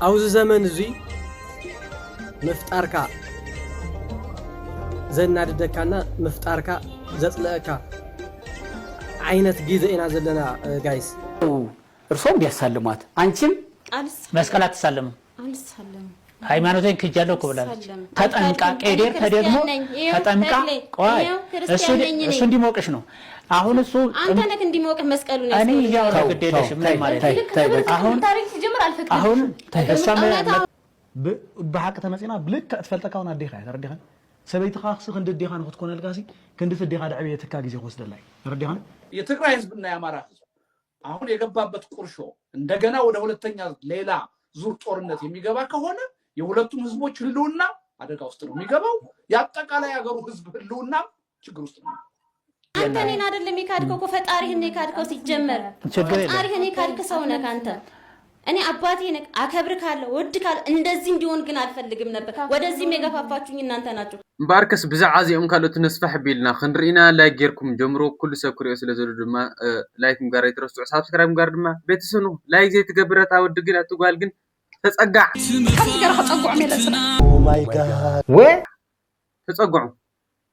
ኣብዚ ዘመን እዚ ምፍጣርካ ዘናድደካና ምፍጣርካ ዘጽልአካ ዓይነት ግዜ ኢና ዘለና ጋይስ። እርሶም ቢያሳልሟት አንቺም አልስ መስቀል አትሳለምም። አልሳለም ሃይማኖቴን ክጃለሁ እኮ ብላለች። አልሳለም። ተጠምቃ አልፈልግም። ቄዴር እኔ ተደግሞ ክርስቲያን ነኝ። ይኸው ተጠምቃ ተክሌ፣ ቆይ ይኸው እሱ ክርስቲያን እንዲ- ነኝ እኔ። እሱ እንዲሞቅሽ ነው። አሁን እሱ አንተ ነህ እንዲሞቅህ መስቀሉን እኔ ያስቀመጥከው። እያወራሁ ተው፣ ግድ የለሽም ተው፣ ምንም ተይ፣ ማለት ተይ፣ ነው። ተይ፣ በቃ። አሁን ታሪክ ሲጀምር አልፈቅድም። አሁን እሷ ምን- እውነታው ብ- ብሓቂ ተመፂና ብልክዕ ትፈልጠካ እውን ኣዴኻ እያ ተረዲኻን። ሰበይትኻ ክሲ ክንዲ ኣዴኻ ንክትኮነልካ ሲ ክንዲ እቲ ኣዴኻ ደዕብየትካ ግዜ ክወስደላ እዩ ተረዲኻን። የትግራይ ህዝብና የአማራ ህዝብ አሁን የገባበት ቁርሾ እንደገና ወደ ሁለተኛ ሌላ ዙር ጦርነት የሚገባ ከሆነ የሁለቱም ህዝቦች ህልውና አደጋ ውስጥ ነው የሚገባው። የአጠቃላይ ሀገሩ ህዝብ ህልውና ችግር ውስጥ ነው። አንተ እኔን አይደለም የካድከው እኮ ፈጣሪህን ነው የካድከው። ሲጀመር ችግር የለም። ፈጣሪህን የካድክ ሰው ነህ አንተ። እኔ አባቴ ነህ፣ አከብርካለሁ፣ እወድካለሁ። እንደዚህ እንዲሆን ግን አልፈልግም ነበር። ወደዚህም የገፋፋችሁኝ እናንተ ናችሁ። እምበኣርከስ ብዛዕባ እዚኦም ካልኦት ነስፋሕ ቢልና ክንርኢና ላይክ ጌርኩም ጀምሮ ኩሉ ሰብ ክሪኦ ስለ ዘሎ ድማ ላይክ ምግባር ኣይትረስዑ ሳብስክራይብ ምግባር ድማ ቤተሰኑ ላይክ ዘይትገብር እታ ወዲ ግን ኣቲ ጓል ግን ተጸጋዕ ከምቲ ገይረ ከፀጉዖም የለፅና ወ ተጸግዑ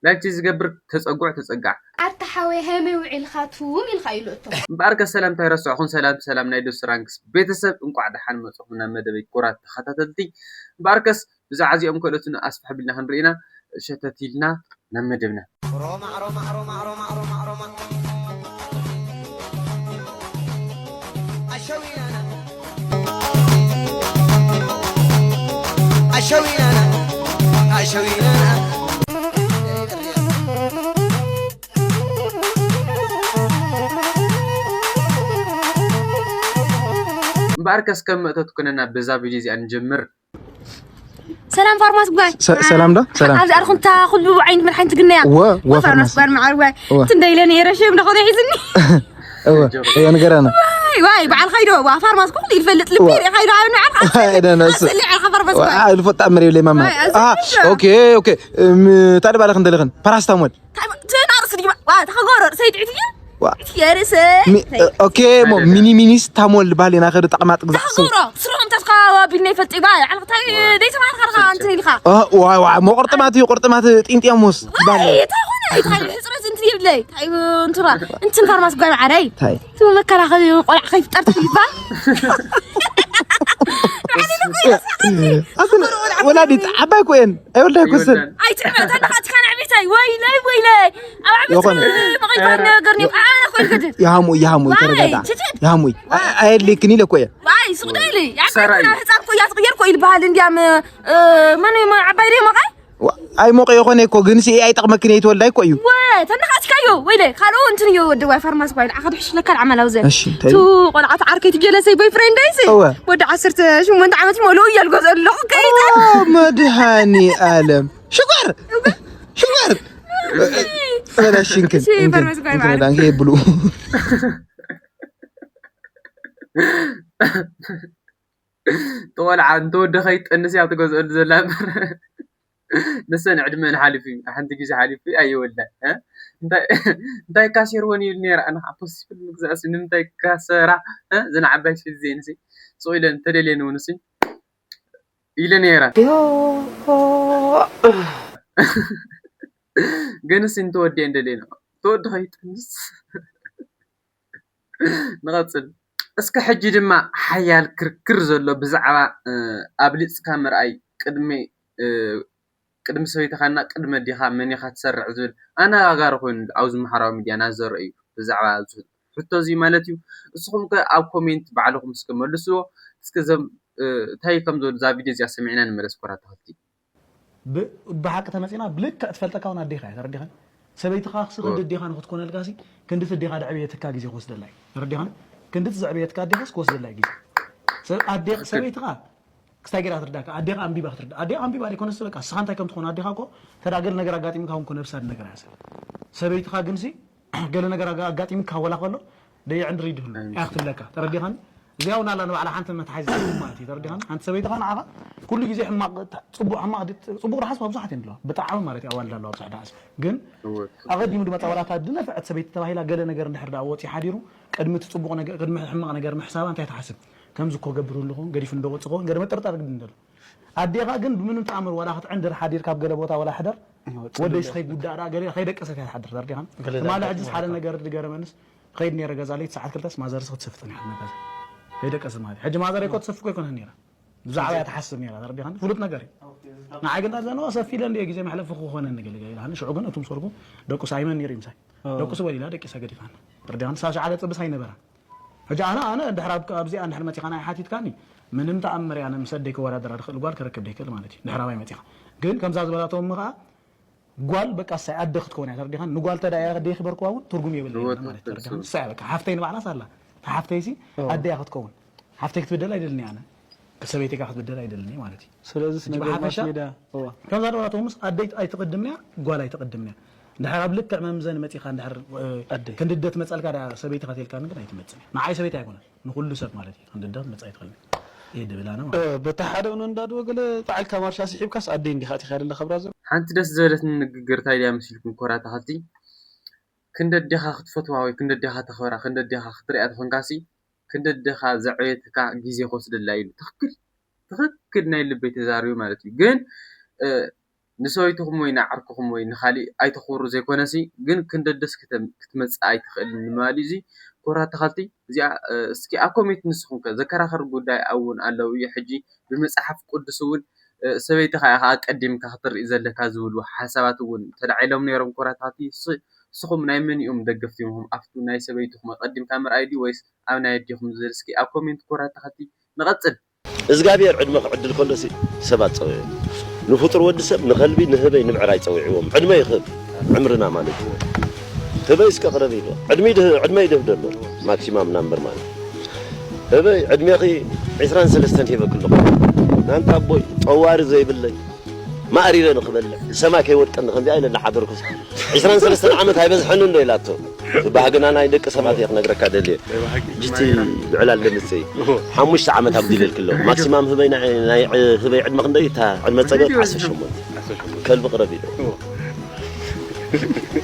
ላይክ ዝገብር ተጸጉዕ ተጸጋዕ ኣታ ሓወይ ሃመይ ውዒልካ ትውም ኢልካ ኢሉ እቶ እምበኣርከ ሰላምታ ይረስዕኹም ሰላም ሰላም ናይ ዶስ ራንክስ ቤተሰብ እንቋዕ ደሓን መፅኹም ናብ መደበይ ክቡራት ተኸታተልቲ እምበኣርከስ ብዛዕባ እዚኦም ከልኦትን ኣስፍሕ ቢልና ክንርኢና ሸተት ኢልና ናብ መደብና እምበኣርከስ ከም መእተት ኩነና በዛ ቪድዮ እዚኣ ንጀምር ሰላም ፋርማስ ጓይ ሰላም ዶ ሰላም ኣብዚ ኣርኹም እታ ኩሉ ዓይነት መድሓኒት ትግነያ ወ ወ ፋርማስ ጓል መዓር ጓይ ወ። ትንደይ ኢለ ነይረ ሽም ንኸዶ ሒዝኒ እወ እወ ንገረና ዋይ ዋይ በዓል ኸይዶ ዋ ፋርማስ ኩሉ ይፈልጥ ልቢ ወ። ኸይዶ ኣብ ንዓል ኣይደ ነሱ ስሊ ዓል ፋርማስ ጓይ ልፎ ጣምር የብለይ ማማ ዋይ፣ ኣዚ ኣሃ ብቻ። ኦኬ ኦኬ እም፣ እንታይ ድባለ ክንደልኽን ፓራስታሞል ትናርስ ድማ ዋ ተኸጎሮ ሰይድ ዕትያ ዋ። የርሰ ሚ- ኦኬ ሞ ሚኒ ሚኒስ ታሞል ባል ኢና ከደ ጠቕማጥ ግዛዕ ሱ ተኸጎሮ ስሮም ተፍካ ቢልነ ይፈልጥ ባ ዓልክታይ ደይ ተማርካ ርካ እንትን ኢልካ ዋ ዋ ሞ ቁርጥማት እዩ ቁርጥማት ጢንጥያሞስ ባል እንታይ ኾነ እንታይ ሕፅረት እንትን ይብለይ እንታይ እንትን ፋርማስ ጓይ መዓረይ ታይ እቲ መከላኸሊ ቆልዓ ከይፍጠር ትብል ይባል ወላዲት ዓባይ ኮየን ኣይወልዳይ ኮሰን ኣይትዕመ ተንኻትካ ንዕቤታይ ወይለይ ወይለይ ኣብ ዓመት ይኾነ። መቐይታ ነገር ኒም ኣነ ኮይን ክድር ይሃሙ ይሃሙ ዋይ፣ ተረጋጋ ትችት። ይሃሙ ኣየድልክኒ ኢለ ኮየ ዋይ ሱቕ ዶ ኢለ ሰራይ። ህፃን ኮያ ትቕየር ኮ ይልበሃል እንዲያም መን ዓባይ ዶ መቐ ኣይሞቀ የኾነ እኮ ግን ሲ ኣይጠቕመክን እየ ትወልዳይ እኮ እዩ ተነኻትካዮ ወይለ ካልኦ እንትን እዮ ወዲ ዋይ ፋርማስ ጓይል ዓኸ ድሕሽለካ ዓመላው ዘ እሺ እንታይ ቱ ቆልዓት ዓርከይ ትጀለሰይ ቦይፍሬንድ ኣይሲ እወ ወዲ ዓሰርተ ሸሞንተ ዓመት ሞልኡ እያልጎ ዘለኹ ከይታ ኦ መድሃኒ ኣለም ሽኮር ሽኮር በላሽንክን እሺ፣ በርበስ ጓይ ማለት። ዳንከ የብሉ ተቆልዓ እንተወዲ ከይጠንስ እያ ትገዝአሉ ዘላ እምበር ንሰን ዕድመን ሓሊፉ እዩ ሓንቲ ግዜ ሓሊፉ ኣይወልዳን እ? እንታይ እንታይ ካሴርወን ይብል ነይረ ኣነ ከዓ ፖስብል ምግዛእሲ ንምንታይ ካሰራ እ? ዘን ዓባይ ሲ ዜንሲ ስቕ ኢለን ተደልየን እውን ሲ ኢለ ነይረ ግን ሲ እንተወዲአን ደልየን ተወዲ ከይጠንስ ንቐፅል እስከ ሕጂ ድማ ሓያል ክርክር ዘሎ ብዛዕባ ኣብሊፅካ ምርኣይ ቅድሚ ቅድሚ ሰበይትኻና ቅድሚ ኣዴኻ መን ኢኻ ትሰርዕ ዝብል ኣነጋጋሪ ኮይኑ ኣብዚ ማሕበራዊ ሚድያ እናዘረ እዩ ብዛዕባ ሕቶ እዚ ማለት እዩ እስኹም ከ ኣብ ኮሜንት ባዕልኹም እስከ መልስዎ እስከ ዘም እንታይ ከም ዘሎ እዛ ቪድዮ እዚኣ ሰሚዕና ንመለስ ኮራ ተኸልቲ ብሓቂ ተመፂና ብልክዕ ትፈልጠካ እውን ኣዴኻ እያ ተረዲኻን ሰበይትኻ ክሲ ክንዲ ኣዴኻ ንክትኮነልካ ሲ ክንዲ እቲ ኣዴኻ ደዕብየትካ ግዜ ክወስደላ እዩ ተረዲኻን ክንዲ እቲ ዘዕብየትካ ኣዴኻስ ክወስደላ እዩ ግዜ ሰብ- ኣዴ- ሰበይትኻ ክስታይ ገይራ ትርዳካ ኣዴኻ ኣንቢባ ክትርዳ ኣዴኻ ኣንቢባ ዘይኮነስ በቃ ስኻ እንታይ ከም ትኾን ኣዴኻ እኮ ተዳ ገለ ነገር ኣጋጢምካ እውን ኮነ ብሳድ ነገር ኣያ ሰብ ሰበይትኻ ግን ሲ ገለ ነገር ኣጋ- ኣጋጢምካ ወላ ከሎ ደይ ዕንድሪ ይድህሉ እያ ክትብለካ ተረዲኻን እዚኣ እውን ኣላ ንባዕላ ሓንቲ መትሓዚ ማለት እዩ ተረዲኻን ሓንቲ ሰበይትኻ ንዓኻ ኩሉ ግዜ ሕማቕ ታ- ፅቡቕ ሕማቕ ድት- ፅቡቕ ረሓስ ብዙሓት እዮም ኣለዋ ብጣዕሚ ማለት እዩ ኣዋልድ ኣለዋ ብዙሕ ደሓስ ግን ኣቐዲሙ ድማ ፀወላታ ድነፍዐት ሰበይቲ ተባሂላ ገለ ነገር እንድሕር ዳ ወፂ ሓዲሩ ቅድሚ እቲ ፅቡቕ ነገር ቅድሚ ሕማቕ ነገር ምሕሳባ እንታይ ትሓስብ ከምዚ እኮ ገብር ኣለኹ፣ ገዲፉ እንዶ ወጽእ ኸውን፣ ገለ መጠርጠር ግድን ደሎ። ኣዴኻ ግን ብምንም ተኣምር ዋላ ክትዕንድር ሓዲር ካብ ገለ ቦታ ዋላ ሕደር፣ ወደይ ከይጉዳእ ደኣ ገለ ከይደቀሰት እያ ትሓድር፣ ተረዲኻን? ትማሊ ሕጅስ ሓደ ነገር ዝገረመንስ፣ ከይድ ነይረ ገዛ ለይቲ ሰዓት ክልተስ ማዘርስ ክትሰፍጥን እያ ትብል ገዛ። ከይደቀሰት ማለት እዩ። ሕጂ ማዘር እኮ ትሰፍ እኮ ኣይኮነን ነይራ። ብዛዕባ እያ ትሓስብ ነይራ፣ ተረዲኻን? ፍሉጥ ነገር እዩ። ንዓይ ግን ኣብ ዘነዋ ሰፍ ኢለ እንድየ ግዜ መሕለፊ ክኾነኒ ገለ ገለ ኢላኒ። ሽዑ ግን እቶም ሰርጉ ደቁስ ኣይመን ነይሩ እዩ ምሳይ። ደቁስ በል ኢላ ደቂሳ ገዲፋኒ። ተረዲኻን? ሳብ ሸዓ ገጽ ብስ ኣይነበራን። ሕጂ ኣነ፣ ኣነ እንድሕር ኣብ፣ ኣብዚኣ እንድሕር መጺኻ ናይ ሓቲትካኒ፣ ምንም ተኣምር እያ፣ ኣነ ምስ ኣደይ ክወዳደራ ዝኽእል ጓል ክረክብ ደይክእል ማለት እዩ። እንድሕር ኣባይ መጺኻ። ግን ከምዛ ዝበላቶም ከኣ፣ ጓል በቃ ሳይ ኣደ ክትከውን እያ ተረዲኻን? ንጓል ተዳ እያ ደይክበርክዋ እውን ትርጉም የብለይ ማለት ተረዲኻን? ሳይ በቃ ሓፍተይ ንባዕላስ ኣላ። እታ ሓፍተይሲ ኣደ እያ ክትከውን። ሓፍተይ ክትብደል ኣይደልን እየ ኣነ። ሰበይተይ ከኣ ክትብደል ኣይደልን እየ ማለት እዩ። ስለዚ ሕጂ ነገር ብሓፈሻ ማስ ሜድያ፣ እዋ። ከምዛ ዝበላቶም ምስ ኣደይ ኣይትቕድምን እያ፣ ጓል ኣይትቕድምን እያ። እንድሕር ኣብ ልክዕ መምዘኒ መጺኻ እንድሕር፣ እ፣ ኣደይ። ክንድደት መጸልካ ደኣ ሰበይትኻ ተልካኒ ግን ኣይትመጽን እያ። ንዓይ ሰበይቲ ኣይኮነን። ንኹሉ ሰብ ማለት እዩ። ክንድደት መጻኢ ትኽእል። ይድብል ኣነ ማለት። እ፣ በታ ሓደ እውን እንዳድወ ገለ ጣዕልካ ማርሻ ስሒብካስ ኣደይ እንዲኻ ኣቲኻ ደለ ከብራ ዘሎ። ሓንቲ ደስ ዝበለትኒ ንግግር እንታይ ድያ መሲልኩም ኮራ ተኸልቲ? ክንዲ ኣዴኻ ክትፈትዋ ወይ ክንዲ ኣዴኻ ተኽብራ፣ ክንዲ ኣዴኻ ክትሪኣ ተኾንካሲ፣ ክንዲ ኣዴኻ ዘዕበየትካ ግዜ ክወስደላ ኢሉ። ትኽክል፣ ትኽክል ናይ ልበይ ተዛሪቡ ማለት እዩ። ግን፣ እ፣ ንሰበይትኹም ወይ ንዓርክኹም ወይ ንኻሊእ ኣይተኽብሩ ዘይኮነሲ፣ ግን ክንደደስ ክተ-፣ ክትመጽእ ኣይትኽእልን ንምባል እዩ። እዚ ኮራ ተኸልቲ፣ እዚኣ፣ እ፣ እስኪ ኣብ ኮሜንት ንስኹም ከ ዘከራኽር ጉዳይ እውን ኣለዉ እዩ። ሕጂ ብመጽሓፍ ቅዱስ እውን፣ እ፣ ሰበይትኻ ኢኻ ኣቀዲምካ ክትርኢ ዘለካ ዝብሉ ሓሳባት እውን ተላዒሎም ነይሮም ኮራ ተኸልቲ። ስ-፣ ንስኹም ናይ መን እዮም ደገፍቲ ኢኹም? ኣብቱ ናይ ሰበይትኹም ኣቀዲምካ ምርኣይ ድዩ ወይስ ኣብ ናይ ኣዴኹም ዝብል እስኪ ኣብ ኮሜንት ኮራ ተኸልቲ ንቐጽል። እዝጋብሔር ዕድመ ክዕድል ከሎሲ ሰባት ጸዊዑ። ንፍጡር ወዲ ሰብ፣ ንኸልቢ፣ ንህበይ፣ ንብዕራይ ጸዊዕዎም። ዕድመ ይኽብ፣ ዕምርና ማለት እዩ። ህበይ እስከ ቅረብ ኢሉ። ዕድመይ ድህ-፣ ዕድመይ ድህብ ደሎ፣ ማክሲማም ናምበር ማለት እዩ። ህበይ፣ ዕድሜኺ ዒስራን ሰለስተን ሂበኪ ኣለኹ። ናንታ ኣቦይ፣ ጠዋሪ ዘይብለይ፣ ማእሪረ ንኽበልዕ፣ ሰማይ ከይወድቀኒ ከምዚኣ ኢለ እናሓደርኩስ፣ ዒስራን ሰለስተን ዓመት ኣይበዝሐንን ዶ ኢላቶ? እቲ ባህግና ናይ ደቂ ሰባት እየ ክነግረካ ደልየ። ሕጂ እቲ ብዕላል ደምፅእ እዩ። ሓሙሽተ ዓመት ኣጉዲለልኪ ኣለኹ። ማክሲማም ህበይ ናይ፣ ናይ ዕ-፣ ህበይ ዕድመ ክንደይ እዩ? እታ ዕድመ ፀገብ ዓሰርተ ሸሞንተ። ከልቢ ቅረብ ኢሉ።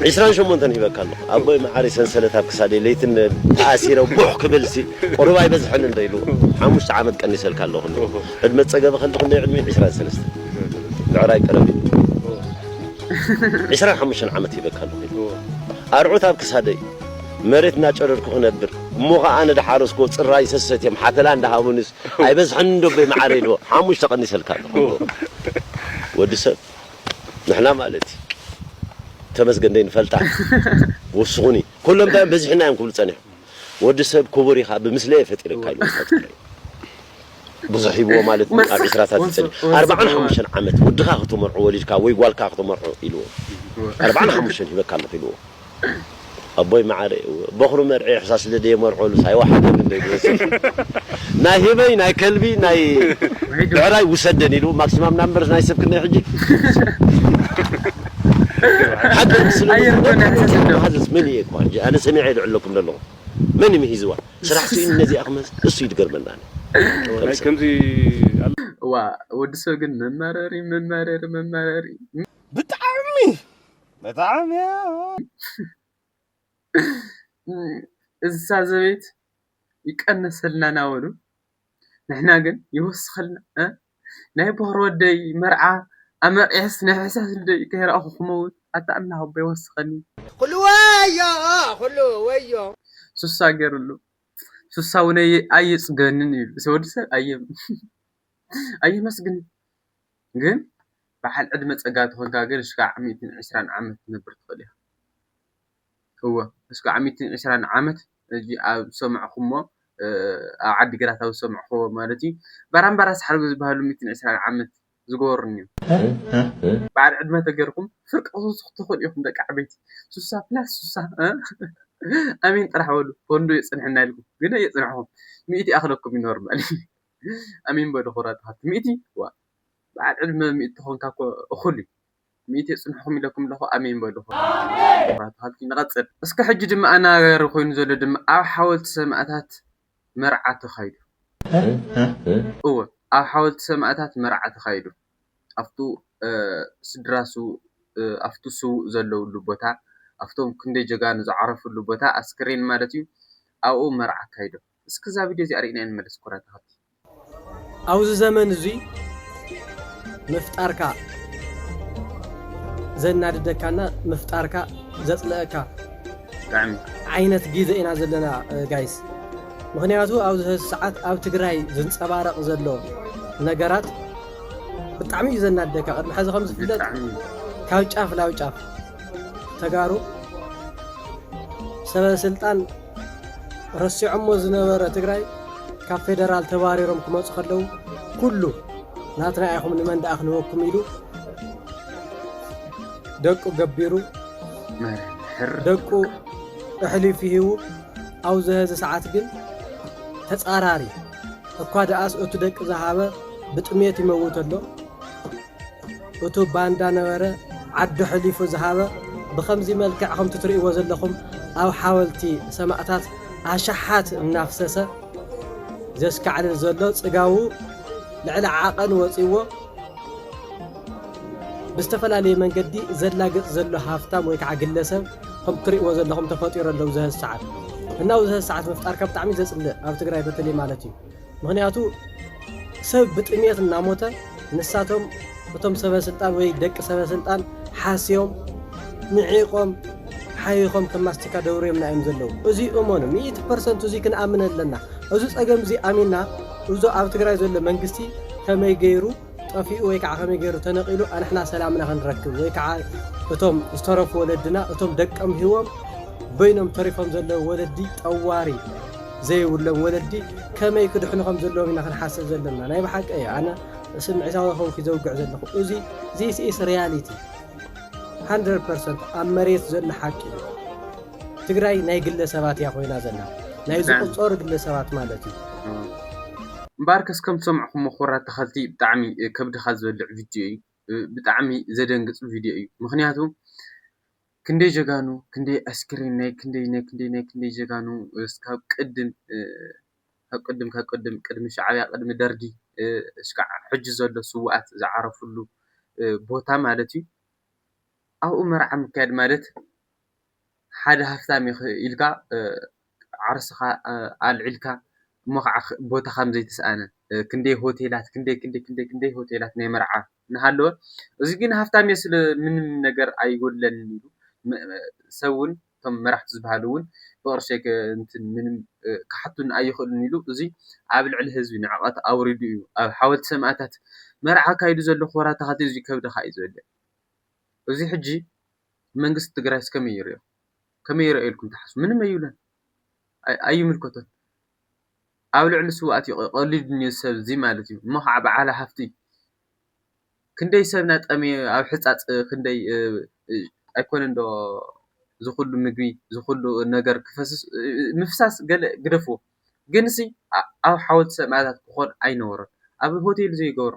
ዒስራን ሸሞንተን ሂበካ ኣለኹ። ኣቦይ መዓረይ ሰንሰለት ኣብ ክሳደይ ለይትን ተኣሲረ ቡሕ ክብል ሲ ቁሩብ ኣይበዝሐን እንዶ ኢሉ። ሓሙሽተ ዓመት ቀኒሰልካ ኣለኹ። ዕድመ ፀገብ ከልቢ ክንደይ ዕድመ? ዒስራን ሰለስተን። ብዕራይ ቅረብ ኢሉ። ዒስራን ሓሙሽተን ዓመት ሂበካ ኣለኹ ኢሉ። ኣርዑት ኣብ ክሳደይ መሬት እናጨረርኩ ክነብር እሞ ኸዓ ኣነ ድሓረስኮ ፅራይ ሰሰት እዮም ሓተላ እንዳሃቡንስ ኣይበዝሐን እንዶ ኣቦይ መዓረይ ኢልዎ። ሓሙሽተ ቀኒሰልካ ኣለኹ። ወዲ ሰብ ንሕና ማለት እዩ። ተመስገን ደይ ንፈልጣ። ወስኹኒ። ኩሎም እንታይ እዮም በዚሕና እዮም ክብሉ ጸኒሖም። ወዲ ሰብ ክቡር ኢኻ፣ ብምስለየ ፈጢረካ ኢሉ ፈጢረ። ብዙሕ ሂብዎ ማለት እዩ። ኣብ ዕስራታት ይጸንሕ። ኣርባዓን ሓሙሽተን ዓመት ወድኻ ክትመርዖ ወሊድካ ወይ ጓልካ ክትመርዖ ኢልዎ። ኣርባዓን ሓሙሽተን ሂበካ ኣለኹ ኢልዎ። ኣቦይ መዓረ በኹሪ መርዐ ሕሳስ ስለ ደየመርዖሉ ሳይወሓደኒ እንደ ይወስድ። ናይ ህበይ፣ ናይ ከልቢ፣ ናይ ብዕራይ ውሰደን ኢሉ ማክሲማም ናምበርስ ናይ ሰብ ክንደይ ሕጂ? ሓቂ ስለ ኣየር እኮ ናይ ሕሳስ እንደ መሓዘስ መን እየ እኳ እንጂ ኣነ ሰሚዐ ይልዕለኩም ዘለኹ። መን እዩ ምሂዝዋ? ስራሕ ስኢኑ ነዚኣ ክመጽእ እሱ እዩ ዝገርመና። ናይ ከምዚ ኣለ። እዋ ወዲ ሰብ ግን መማረሪ፣ መማረሪ፣ መማረሪ። ብጣዕሚ፣ ብጣዕሚ። እዛ ዘቤት ይቀነሰልና ናበሉ፣ ንሕና ግን ይወስኸልና፣ እ? ናይ በኹሪ ወደይ መርዓ ኣመርዒሐስ ናይ ሕሳስ ልደይ ከይረኣኹ ክመውት፣ ኣታ ኣምላኽ ኣቦ ይወስኸኒ። ኩሉ ወዮ፣ ኩሉ ወዮ። ሱሳ ገይሩሉ። ሱሳ እውን ኣየ-፣ ኣየጽገንን እዩ። ወዲ ሰብ ኣየ-፣ ኣየመስግንን። ግን በዓል ዕድመ ጸጋ ተኾንካ ግን እስካዕ ሚእትን ዕስራን ዓመት ትነብር ትኽእል ኢኻ። እወ፣ እስካዕ ሚእትን ዕስራን ዓመት፣ ሕጂ ኣብ ዝሰማዕኩሞ፣ እ፣ ኣብ ዓዲግራት ኣብ ዝሰማዕኩዎ ማለት እዩ። ባራምባራስ ሓርጎ ዝበሃሉ ሚእትን ዕስራን ዓመት ዝገበሩኒ እዮም። በዓል ዕድመ ተገርኩም ፍርቂ ክትወስኹ ትኽእሉ ኢኹም ደቂ ዓበይቲ። ሱሳ ፕላስ ሱሳ፣ እ? ኣሜን ጥራሕ በሉ። ፈንዱ የጽንሐና ኢልኩም። ግን የጽንሕኹም። ሚእቲ ይኣኽለኩም እዩ ኖርማል። ኣሜን በሉ ክቡራት ኣሓት። ሚእቲ? ዋ። በዓል ዕድመ ሚእቲ ተኾንካ እኮ እኹል እዩ። ሚእቲ የጽንሕኹም ኢለኩም ኣለኹ፣ ኣሜን በሉ። ክቡራት ኣሓት፣ ንቐጽል። እስከ ሕጂ ድማ ኣነጋጋሪ ኮይኑ ዘሎ ድማ ኣብ ሓወልቲ ሰማእታት መርዓ ተኻይዱ። እወ፣ ኣብ ሓወልቲ ሰማእታት መርዓ ተኻይዱ። ኣብቱ፣ እ፣ ስድራ ስው-፣ እ፣ ኣብቱ ስውእ ዘለውሉ ቦታ፣ ኣብቶም ክንደይ ጀጋኑ ዝዓረፍሉ ቦታ፣ ኣስክሬን ማለት እዩ፣ ኣብኡ መርዓ ኣካይዶም። እስኪ እዛ ቪድዮ እዚኣ ርኢና ንመለስ። ኮራ ተኸቲ ኣብዚ ዘመን እዚ ምፍጣርካ ዘናድደካና ምፍጣርካ ዘፅለአካ ብጣዕሚ ዓይነት ግዜ ኢና ዘለና ጋይስ። ምክንያቱ ኣብዚ ሕዚ ሰዓት ኣብ ትግራይ ዝንፀባረቕ ዘሎ ነገራት ብጣዕሚ እዩ ዘናደካ። ቅድሚ ሕዚ ከም ዝፍለጥ ብጣዕሚ ካብ ጫፍ ናብ ጫፍ ተጋሩ ሰበ ስልጣን ረሲዖሞ ዝነበረ ትግራይ ካብ ፌደራል ተባሪሮም ክመፁ ከለዉ ኩሉ ናትና ኢኹም ንመን ደኣ ክንወኩም ኢሉ ደቁ ገቢሩ መርሕር ደቁ ኣሕሊፉ ሂቡ ኣብዚ ሕዚ ሰዓት ግን ተፃራሪ እኳ ደኣስ እቱ ደቂ ዝሃበ ብጥሜት ይመውት ኣሎ። እቱ ባንዳ ነበረ ዓዱ ሕሊፉ ዝሃበ ብኸምዚ መልክዕ ከምቲ ትርእይዎ ዘለኹም ኣብ ሓወልቲ ሰማእታት ኣሽሓት እናፍሰሰ ዘስካዕልል ዘሎ ጽጋቡ ልዕሊ ዓቐን ወጺዎ ብዝተፈላለየ መንገዲ ዘላግጽ ዘሎ ሃፍታም ወይ ከዓ ግለሰብ ከም ትርእይዎ ዘለኹም ተፈጢሩ ኣለዉ ዘህዝ ሰዓት እና ኣብዚ ሰዓት ምፍጣርካ ብጣዕሚ ዘጽልእ ኣብ ትግራይ በተለይ ማለት እዩ። ምክንያቱ ሰብ ብጥሜት እናሞተ ንሳቶም እቶም ሰበ ስልጣን ወይ ደቂ ሰበ ስልጣን ሓስዮም ንዒቆም ሓይኾም ከም ማስቲካ ደውርዮምና እዮም ዘለዉ። እዚ እመኑ ሚእቲ ፐርሰንት እዚ ክንኣምን ኣለና። እዚ ፀገም እዚ ኣሚንና እዞ ኣብ ትግራይ ዘሎ መንግስቲ ከመይ ገይሩ ጠፊኡ ወይ ከዓ ከመይ ገይሩ ተነቒሉ ኣንሕና ሰላምና ክንረክብ ወይ ከዓ እቶም ዝተረፉ ወለድና እቶም ደቀም ህይዎም በይኖም ተሪፎም ዘለዉ ወለዲ ጠዋሪ ዘይብሎም ወለዲ ከመይ ክድሕኑ ከም ዘለዎም ኢና ክንሓስብ ዘለና። ናይ ብሓቂ እየ ኣነ ስምዒታዊ ኮንኩ ዘውግዕ ዘለኹ። እዚ this is reality hundred percent ኣብ መሬት ዘሎ ሓቂ እዩ። ትግራይ ናይ ግለሰባት እያ ኮይና ዘላ ናይ ዝቁፀሩ ግለሰባት ማለት እዩ። እምበኣርከስ ከም ዝሰምዕኹሞ ኮራ ተኸልቲ ብጣዕሚ ከብድኻ ዝበልዕ ቪድዮ እዩ። ብጣዕሚ ዘደንግፅ ቪድዮ እዩ። ምክንያቱ ክንደይ ጀጋኑ ክንደይ ኣስክሬን ናይ ክንደይ ናይ ክንደይ ናይ ክንደይ ጀጋኑ እስካብ ቅድም ካብ ቅድም ካብ ቅድም ቅድሚ ሻዕብያ ቅድሚ ደርጊ እስካዕ ሕጂ ዘሎ ስውኣት ዝዓረፍሉ ቦታ ማለት እዩ። ኣብኡ መርዓ ምክያድ ማለት ሓደ ሃፍታም ኢልካ ዓርስኻ ኣልዒልካ እሞ ከዓ ቦታ ከም ዘይተስኣነ ክንደይ ሆቴላት ክንደይ ክንደይ ክንደይ ክንደይ ሆቴላት ናይ መርዓ እናሃለወ እዚ ግን ሃፍታም እየ ስለ ምንም ነገር ኣይጎድለንን ኢሉ ሰብ እውን እቶም መራሕቲ ዝበሃሉ እውን ብቅርሸይ እንትን ምንም ክሓቱን ኣይኽእሉን ኢሉ እዚ ኣብ ልዕሊ ህዝቢ ንዕቐት ኣውሪዱ እዩ ኣብ ሓወልቲ ሰማእታት መርዓ ኣካይዱ ዘሎ ኮራ ተኸቲ እዚ ከብድኻ እዩ ዝበልዕ እዚ ሕጂ መንግስቲ ትግራይስ ከመይ ይሪኦ ከመይ ይሪኦ ኢልኩም ትሓስቡ ምንም ኣይብለን ኣይምልከቶን ኣብ ልዕሊ ስውኣት እዩ ቀሊዱ ድንዮ ሰብ እዚ ማለት እዩ እሞ ከዓ በዓል ሃፍቲ ክንደይ ሰብና ጠምዩ ኣብ ሕፃፅ ክንደይ ኣይኮነን ዶ ዝኩሉ ምግቢ ዝኩሉ ነገር ክፈስስ ምፍሳስ ገለ ግደፍዎ ግን ሲ ኣብ ሓወልቲ ሰማእታት ክኾን ኣይነበሮን ኣብ ሆቴል ዘይገብሮ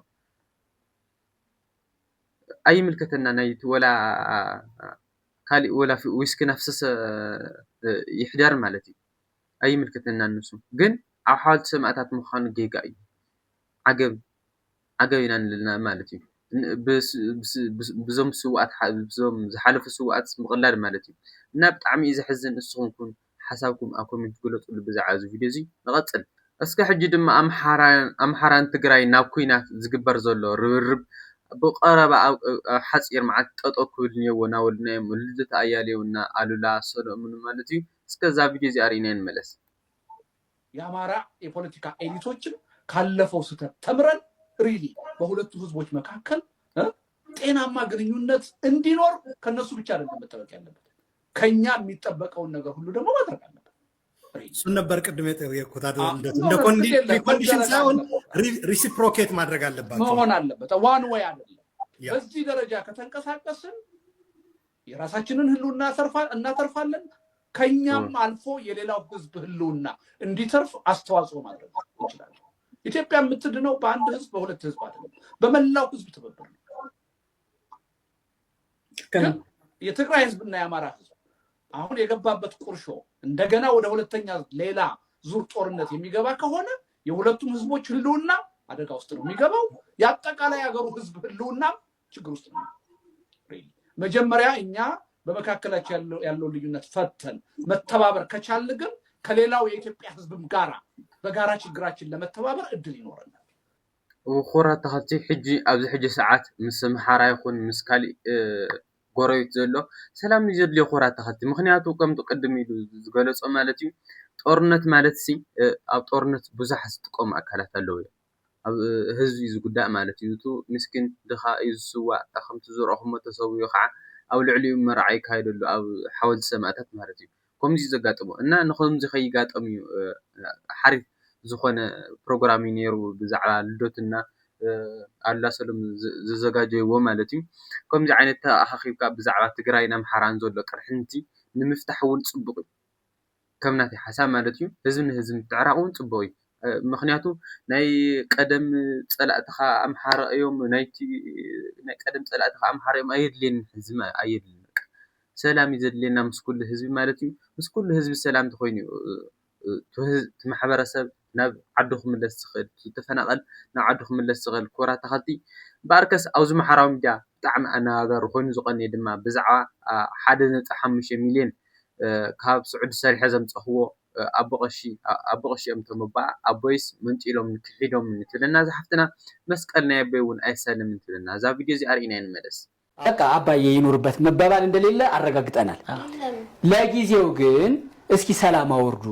ኣይምልከተና ናይ ወላ ካሊእ ወላ ዊስኪ ናፍሰሰ ይሕደር ማለት እዩ ኣይምልከተና ንሱ ግን ኣብ ሓወልቲ ሰማእታት ምዃኑ ጌጋ እዩ ዓገብ ዓገብ ኢና ንልና ማለት እዩ ብዞም ስውኣት ብዞም ዝሓለፉ ስውኣት ምቕላድ ማለት እዩ እና ብጣዕሚ እዩ ዘሕዝን እስኹም ኩን ሓሳብኩም ኣብ ኮሜንት ግለፁሉ ብዛዕባ እዚ ቪድዮ እዚ ንቐፅል እስከ ሕጂ ድማ ኣምሓራን ትግራይ ናብ ኩናት ዝግበር ዘሎ ርብርብ ብቐረባ ኣብ ሓፂር መዓልቲ ጠጠው ክብል እኒኦዎ እናበሉና እዮም። ልደቱ ኣያሌው እና ኣሉላ ሰሎሙን ማለት እዩ። እስከ እዛ ቪድዮ እዚኣ ርኢና ንመለስ። የአማራ የፖለቲካ ኤሊቶችም ካለፈው ስህተት ተምረን really በሁለቱ ህዝቦች መካከል ጤናማ ግንኙነት እንዲኖር ከነሱ ብቻ አይደለም መጠበቅ ያለበት ከኛ የሚጠበቀውን ነገር ሁሉ ደግሞ ማድረግ አለበት። እሱን ነበር ቅድም የጠየቅኩት። እንደ ኮንዲሽን ሳይሆን reciprocate ማድረግ አለባቸው መሆን አለበት። One way አይደለም። በዚህ ደረጃ ከተንቀሳቀስን የራሳችንን ህልውና እናተርፋለን፣ ከኛም አልፎ የሌላው ህዝብ ህልውና እንዲተርፍ አስተዋጽኦ ማድረግ እንችላለን። ኢትዮጵያ የምትድነው በአንድ ህዝብ በሁለት ህዝብ አይደለም፣ በመላው ህዝብ ትብብር ነው። ግን የትግራይ ህዝብና የአማራ ህዝብ አሁን የገባበት ቁርሾ እንደገና ወደ ሁለተኛ ሌላ ዙር ጦርነት የሚገባ ከሆነ የሁለቱም ህዝቦች ህልውና አደጋ ውስጥ ነው የሚገባው። የአጠቃላይ ሀገሩ ህዝብ ህልውና ችግር ውስጥ ነው። መጀመሪያ እኛ በመካከላችን ያለው ልዩነት ፈተን መተባበር ከቻልን ግን ከሌላው የኢትዮጵያ ህዝብም ጋራ በጋራ ችግራችን ለመተባበር እድል ይኖረናል። ክቡራት ተኸታተልቲ፣ ሕጂ ኣብዚ ሕጂ ሰዓት ምስ ኣምሓራ ይኹን ምስ ካሊእ ጎረቤት ዘሎ ሰላም እዩ ዘድልዮ። ክቡራት ተኸታተልቲ፣ ምኽንያቱ ከምቲ ቅድም ኢሉ ዝገለጾ ማለት እዩ፣ ጦርነት ማለት ሲ ኣብ ጦርነት ብዙሕ ዝጥቀሙ ኣካላት ኣለዉ እዮም። ኣብ ህዝቢ እዩ ዝጉዳእ ማለት እዩ። እቲ ምስኪን ድኻ እዩ ዝስዋእ፣ ከምቲ ዝረእኹሞ ተሰዊኡ ከዓ ኣብ ልዕሊኡ መርዓ ይካየደሉ ኣብ ሓወልቲ ሰማእታት ማለት እዩ። ከምዚ እዩ ዘጋጥሞ እና ንኸምዚ ከይጋጠም እዩ ሓሪፍ ዝኾነ ፕሮግራም እዩ ነይሩ ብዛዕባ ልደቱና ኣሉላ ሰለሙን ዘዘጋጀይዎ ማለት እዩ። ከምዚ ዓይነት ተኣኻኺብካ ብዛዕባ ትግራይን ኣምሓራን ዘሎ ቅርሕንቲ ንምፍታሕ እውን ፅቡቕ እዩ። ከም ናተይ ሓሳብ ማለት እዩ። ህዝቢ ንህዝቢ ምትዕራቕ እውን ፅቡቕ እዩ። ምኽንያቱ ናይ ቀደም ፀላእትኻ ኣምሓራ እዮም፣ ናይቲ ናይ ቀደም ፀላእትኻ ኣምሓራ እዮም ኣየድልየንን፣ ሕዚ ኣየድልን። በቃ ሰላም እዩ ዘድልየና ምስ ኩሉ ህዝቢ ማለት እዩ። ምስ ኩሉ ህዝቢ ሰላም ተኮይኑ እዩ እቲ ማሕበረሰብ ናብ ዓዱ ክምለስ ዝኽእል፣ ዝተፈናቐል ናብ ዓዱ ክምለስ ዝኽእል። ክቡራት ተኸታተልቲ፣ እምበኣርከስ ኣብዚ ማሕበራዊ ሚድያ ብጣዕሚ ኣነጋጋሪ ኮይኑ ዝቐነየ ድማ ብዛዕባ ሓደ ነጥቢ ሓሙሽተ ሚልዮን ካብ ስዑዲ ሰሪሐ ዘምፀኽዎ ኣቦ ቀሺ ኣቦ ቀሺ እዮም እቶም ኣቦኣ፣ ኣቦይስ መንጢሎምኒ ክሒዶምኒ ትብለና እዛ ሓፍትና። መስቀል ናይ ኣቦይ እውን ኣይሳለምን ትብለና። እዛ ቪድዮ እዚኣ ርኢና ንመለስ። በቃ አባዬ ይኑርበት መባባል እንደሌለ አረጋግጠናል። ለጊዜው ግን እስኪ ሰላም አውርዱ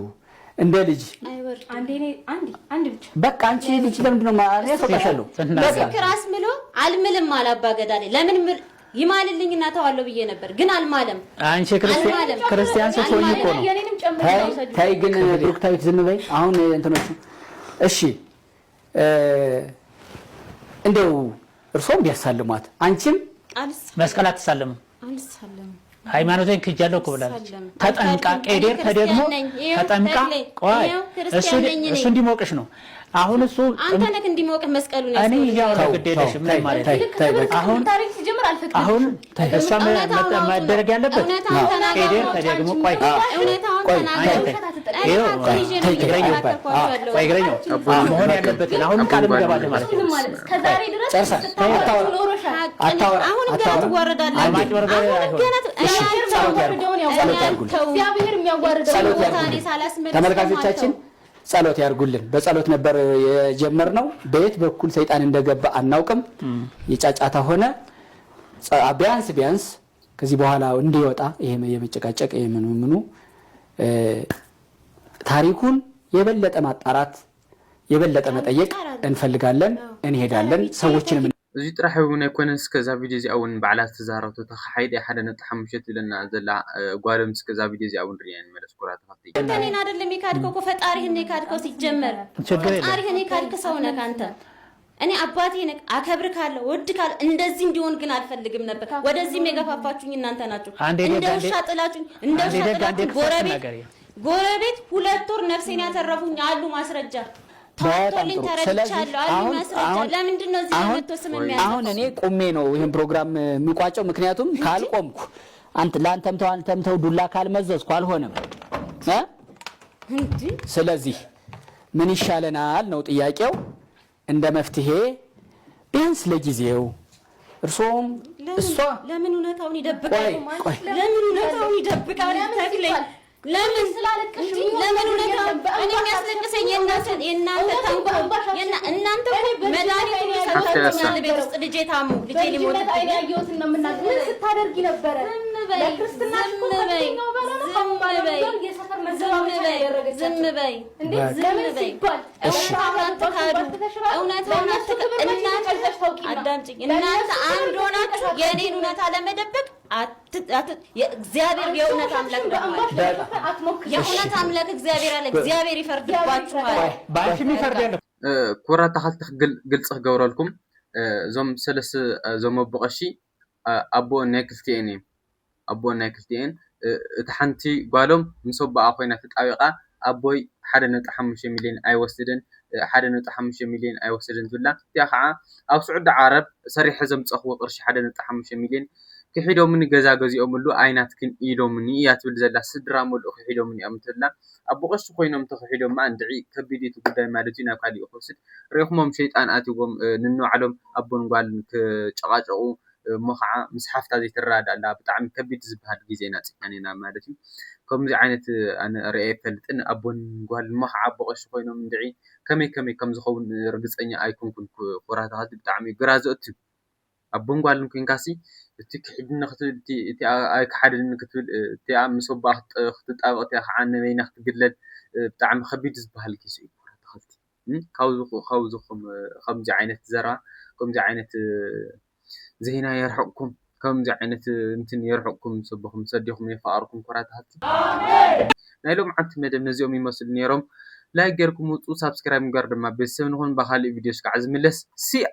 እንደ ልጅ። አይወርድም። አንዴ እኔ አንዴ አንድ ብቻ በቃ አንቺ ልጅ ለምንድን ነው ማ- እኔ አስወጣሻለሁ። ምስክር አስምሎ አልምልም አለ አባ ገዳ ላይ። ለምን ምል ይማልልኝና ተዋለው ብዬ ነበር፣ ግን አልማለም። አንቺ ክርስቲያን አልማለም። ክርስቲያን ስትሆኝ እኮ ነው። የኔንም ጨምሮ ተይ ውሰዱ። ተይ ግን ብሩክታዊት ዝም በይ። አሁን እንትኖቹ እሺ እ፣ እንደው እርሶም ቢያሳልሟት አንቺም አልሳ- መስቀል አትሳለምም። አልሳለም። ሃይማኖቴን ክጃለሁ እኮ ብላለች። አልሳለም። ተጠምቃ አልሳለም። ቄዴር እኔ ተደግሞ ክርስቲያን ነኝ። ይኸው ተጠምቃ ተክሌ፣ ቆይ ይኸው እሱ ክርስቲያን ነኝ እኔ። እሱ እንዲሞቅሽ ነው። አሁን እሱ አንተ ነህ እንዲሞቅሽ መስቀሉን እኔ ያስኖርክ። እያወራሁ ተው፣ ግድ የለሽም ተው፣ ምንም ተይ፣ ማለት ተይ፣ ነው። ተይ፣ በቃ። አሁን ታሪክ ሲጀምር አልፈቅድም። አሁን እሷ እውነታውን አውጡ ነው። መደረግ ያለበት እውነታውን ተናገሩ ቄዴር ነው። ተደግሞ ቻልኩኝ። ቆይ እውነታውን ቆይ፣ ተናገሩ። አንቺ ተይ። እኔ ይኸው ሀቅ ይዤ ነው ተይ፣ ተይ፣ የተከራከርኳቸው አዎ፣ ያለሁት። ቆይ ግረኝ አቦን መሆን መከ- ያለበትን አሁን አቦን ቃል ጓል እንገባለን ማለት ነው። ምንም ማለት እስከ ዛሬ ድረስ ጨርሳ ስታወራ አታወራ። ኖረሻል። አታወራ፣ አሁን ገና አታወራ። ትዋረዳለህ። አንዴ። ማጭበርበር አሁን አይሆንም። ገና ት- እሺ፣ እኔ ጸሎት ያርጉ። አልተዋረድኩም። ጸሎት ያርጉ። ተው። እግዚአብሔር የሚያዋርደው ጸሎት ቦታ ያርጉ። እኔ ሳላስመልስ ተመልካቾቻችን ተው። ጸሎት ያርጉልን። በጸሎት ነበር የጀመርነው። በየት በኩል ሰይጣን እንደገባ አናውቅም። የጫጫታ ሆነ ጸ- ቢያንስ ቢያንስ ከዚህ በኋላ እንዲወጣ ይሄ የመጨቃጨቅ ይሄ ምኑ ምኑ እ፣ ታሪኩን የበለጠ ማጣራት የበለጠ መጠየቅ ይቻላል። እንፈልጋለን። አዎ። እንሄዳለን። ይቻላል። ሰዎችንም እዚ ጥራሕ እውን ኣይኮነን፣ እስከ እዛ ቪድዮ እዚኣ እውን ባዕላ ዝተዛረበቶ ተኸሓይደ ሓደ ነጥቢ ሓሙሽተ ትብለና ዘላ እ፣ ጓሎም እስከ እዛ ቪድዮ እዚኣ እውን ርኢና ንመለስ። ክቡራት ተኸታተልቲ። አንተ እኔን አይደለም የካድከው እኮ ፈጣሪህን ነው የካድከው። ሲጀመር ችግር የለም። ፈጣሪህን የካድክ ሰው ነህ አንተ። እኔ አባቴ ነህ፣ አከብርካለሁ፣ እወድካለሁ። እንደዚህ እንዲሆን ግን አልፈልግም ነበር። ወደዚህም የገፋፋችሁኝ እናንተ ናችሁ። አንዴ እንደ ደግ፣ አንዴ ውሻ ጥላችሁኝ፣ እንደ አንዴ ውሻ ደግ፣ አንዴ ጥላችሁኝ ክፉ ጎረቤት አትናገሪ። ጎረቤት ሁለት ወር ነፍሴን ያተረፉኝ አሉ ማስረጃ በጣም ተዋጥቶልኝ ጥሩ። ስለዚህ ተረድቻለሁ አሉ አሁን ማስረጃ። አሁን ለምንድን ነው እዚህ አሁን መጥቶ ስም አሁን የሚያጠፋው? እኔ ቁሜ ነው ይህን ፕሮግራም የሚቋጨው። ምክንያቱም ካልቆምኩ አንተ ለአንተም ተው አንተም ተው ዱላ ካልመዘዝኩ አልሆነም እ? እንዴ ስለዚህ ምን ይሻለናል ነው ጥያቄው። እንደ መፍትሄ ቢያንስ ለጊዜው እርሶም ለምን እሷ ለምን እውነታውን ይደብቃል? ቆይ፣ ቆይ። ለምን እውነታውን ይደብቃል? ተክሌ ለምን ስላለቀሽ እንጂ ለምን እውነታውን እኔ የሚያስለቅሰኝ የእናንተ የእናንተ ተንኮል የእና- እናንተ እኮ መድኃኒት ሁሉ ሰጥታችሁኛል። ቤት ውስጥ ልጄ ታሞ ልጄ ሊሞት በልጅነት አይኔ ያየሁትን ነው የምናገር። ምን ስታደርጊ ነበረ? ዝም በይ፣ ለክርስትናሽ እኮ ዝም በይ፣ ከፍተኛው በላ ነው። ዝም ከአሁን በኋላ በይ፣ እንደውም የሰፈር ዝም መዘባበቻ በይ፣ ያደረገቻቸው። ዝም በይ። እንዴ በቃ። ለምን ሲባል እውነታውን አትካዱ። እውነታውን ለእነሱ አትካ- ክብር መስጠት እናንተ ቀርጸሽ ታውቂ ነው። አዳምጪኝ። ለእነሱ እናንተ ክብር አንድ መስጠት ሆናችሁ ቀርጸሽ የእኔን እውነታ ለመደበቅ አት- አት- የእግዚአብሔር የእውነት አምላክ ደግሞ አለ። በአንባሽ ለመሸፈን አትሞክሪ። የእውነት አምላክ እግዚአብሔር አለ። እግዚአብሔር ይፈርድባችኋል። ቆይ፣ በአንቺ የሚፈርድ የለም። እ፣ ክቡራት ተኸታተልቲ ግል- ግልፂ ክገብረልኩም እ፣ እዞም ሰለስተ እ፣ እዞም ኣቦ ቀሺ እ፣ ኣቦ ናይ ክልቲኤን እዮም። ኣቦ ናይ ክልቲኤን እ፣ እቲ ሓንቲ ጓሎም ምስ ኣቦኣ ኮይና ተጣቢቓ ኣቦይ ሓደ ነጥቢ ሓሙሽተ ሚልዮን ኣይወስድን እ፣ ሓደ ነጥቢ ሓሙሽተ ሚልዮን ኣይወስድን ትብላ። እቲኣ ከዓ ኣብ ስዑዲ ዓረብ ሰሪሐ ዘምፀኽዎ ቅርሺ ሓደ ነጥቢ ሓሙሽተ ሚልዮን ክሒዶምኒ ገዛ ገዚኦምሉ ኣይናትክን ኢሎምኒ እያ ትብል ዘላ። ስድራ ሙሉእ ክሒዶምኒ እዮም ትብላ። ኣቦ ቀሺ ኮይኖም ተኽሒዶማ እንድዒ ከቢድ እዩ እቲ ጉዳይ ማለት እዩ። ናብ ካሊእ ክወስድ ርኢኹሞም ሸይጣን ኣትይዎም እ፣ ንንባዕሎም ኣቦን ጓልን ክጨቓጨቑ እሞ ከዓ ምስ ሓፍታ ዘይትረዳዳኣላ ብጣዕሚ ከቢድ ዝበሃል ግዜ ኢና ፅሕና ኔና ማለት እዩ። ከምዚ ዓይነት ኣነ ርእየ ኣይፈልጥን። ኣቦን ጓልን እሞ ከዓ ኣቦ ቀሺ ኮይኖም እንድዒ ከመይ ከመይ ከም ዝኸውን ርግፀኛ ኣይኮንኩን። ክቡራት ኣሕዋት ብጣዕሚ ግራ ዘእቱ እዩ። ኣቦን ጓልን ኮይንካሲ እቲ ክሒድኒ ክትብል እቲ ኣይክሓድኒ ክትብል እቲኣ ምስ ኣቦኣ ክትጣበቕ እቲኣ ከዓ ነበይና ክትግለል ብጣዕሚ ከቢድ ዝበሃል ኬስ እዩ። ክቡራት ኣሕዋት ካብዚ ከምዚ ዓይነት ዘረባ ከምዚ ዓይነት ዜና የርሕቕኩም። ከምዚ ዓይነት እንትን የርሕቕኩም። ሰቦኹም ሰዲኹም የፋቐርኩም። ክቡራት ኣሕዋት ናይ ሎምዓንቲ መደብ ነዚኦም ይመስሉ ነይሮም። ላይክ ጌርኩም ውፁ። ሳብስክራይብ ምግባር ድማ ቤተሰብ ንኹን። ብካሊእ ቪድዮስ ከዓ ዝምለስ ሲያ